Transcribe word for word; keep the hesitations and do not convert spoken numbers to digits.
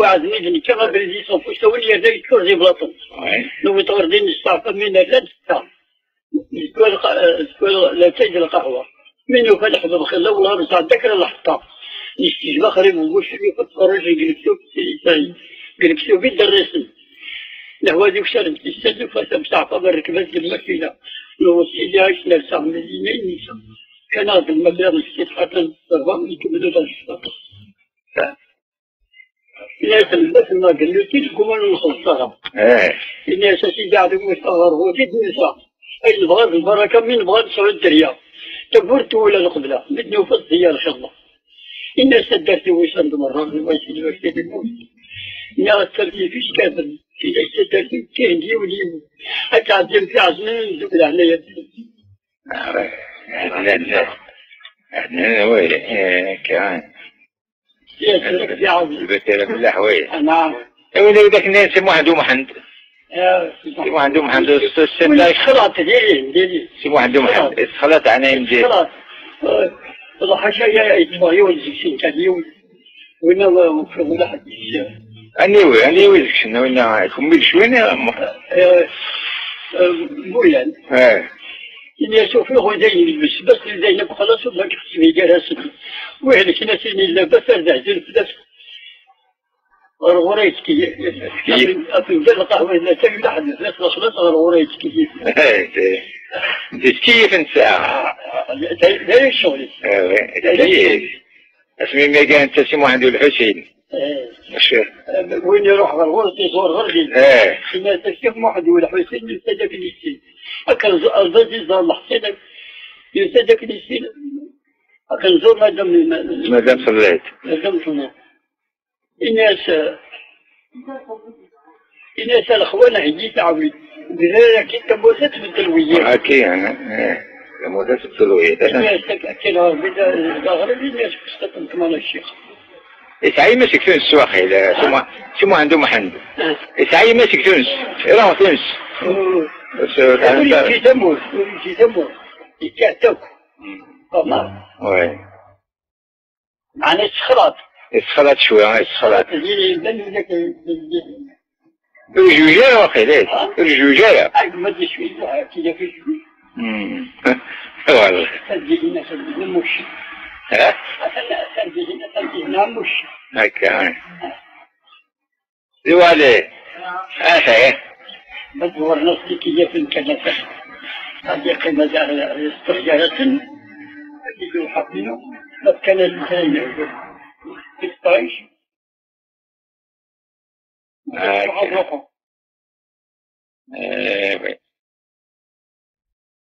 Ɛad mi d-nekka abrid-is ɣef usawen yerna yeččur d iblaṭen. Newweḍ ɣer din nesteɛfa mi nerra nesteɛfa. Nekk la tayd lqahwa. Mi nufa leḥbab xilla, wellah nesɛedda kra n lḥeṭṭa. Nestejba xrib n wuccen, yufa tqerruc deg lektub, deg lektub i d-rrisen. Lehwa d ukessar n tissas, nufa tamsaɛfa d rrekbat deg lmakina. Newweḍ Sidi Ɛic, nersa Medina, nisa. Kkan-aɣ-d lmakla n lsif, atan ṣṣaba, nkemmel-d ɣer ccfaq. Ini-as lbat-nneɣ gelluti deg uman ur nxelleṣ ara. Eh. Ini-as a Sidi Ɛli Musa ɣer ɣur-i d nisa. Ay nebɣa d lbaraka, mi nebɣa nesɛu dderya. Tawwurt twula lqebla, mi d-nufa tḍeyya lxiḍla. Ini-as taddart-iw wisan d merra, lwayt n lwayt n lmut. Nniɣ-as tartib-is kaben, ini-as taddart-iw tihen d yiwen yiwen. Ad tɛeddim tiɛezmin n ddukla, ɛnaya. Ah, ouais. Ɛednan, ɛednan, oui, eh, kan. Yes, yes, yes. Lbatira mlaḥ, oui. Naam. Iwi d akken Si Muḥend Umḥend. Eh, Si Muḥend Umḥend, s-, s-, win yesxelaṭ, diri, diri. Si Muḥend Umḥend, yesxelaṭ ɛna imdir. Yesxelaṭ. Eh, ḥaca ya, yeṭṭef yiwen seg-sen kan, yiwen. Winna, eh, ur ḥedd. Aniwi, aniwi deg-sen, winna, kemmi d cwini, eh, eh, Muyan. Eh. Ini-as ufiɣ udayen yelbes, bas udayen akk xlaṣ, ur d-ak xesmi gar-asen. Wih, nekna tin yella bas ar d-ɛedin fell-as. Ɣer ɣur-i yettkeyyif. Yettkeyyif. Aten-, aten-, lqahwa yella kan, yella ḥedd fell-as, xlaṣ ɣer ɣur-i yettkeyyif. Eh, eh. Yettkeyyif netta. Ah, d, d, d ayen ccɣel-is. Eh, oui, yettkeyyif. Asmi mi gan Si Muḥend u Lḥusin. Eh. Mačči. Eh, win iruḥ ɣer ɣur-s, iẓur ɣer din. Eh. Ini-as Si Muḥend u Lḥusin, yusa-d akken issin. Akken z-, arḍaz iẓer Lḥusin, yusa-d akken issin. Akken zur madam, madam Telliḍ. Madam Telliḍ. Ini-as, eh, Ini-as a lexwan, heggi taɛwit. Bdayaki tamurt ad tbeddel wiyiḍ. Aki, eh, eh, tamurt ad tbeddel wiyiḍ, eh. Ini-as akken Rebbi d, d aɣrib, ini-as qesṭiṭ n tmana ccix. Yesɛa yemma seg Tunes s waxil, eh, Si Mu-, Si Muḥend Umḥend. Eh. Yesɛa yemma seg Tunes, iruḥ Tunes. Mm. Ur yeǧǧi tamurt, ur yeǧǧi tamurt. Yekkat akk. Mm. Tamart. Oui. Meɛna yessexlaḍ. Yessexlaḍ cwiya, yessexlaḍ. Yella, yella, yella. Ur yejwij ara waqila, eh? Ha? Ur yejwij ara. Ay, ma d-yecwi, kida fi cwi. Hmm. Wallah. Tadihina, tadihina muc. Ha? Tadihina, tadihina muc. Akka, eh. Ziwale. Ah, ça y est. Bad ur nas di kiyafin kan. Ad yeqqim ad yeṭṭeḥ gar-asen. Ad yeddu ḥafinu. Ma kan ad yesɛi lṭayc. Ah, ok. Eh, oui.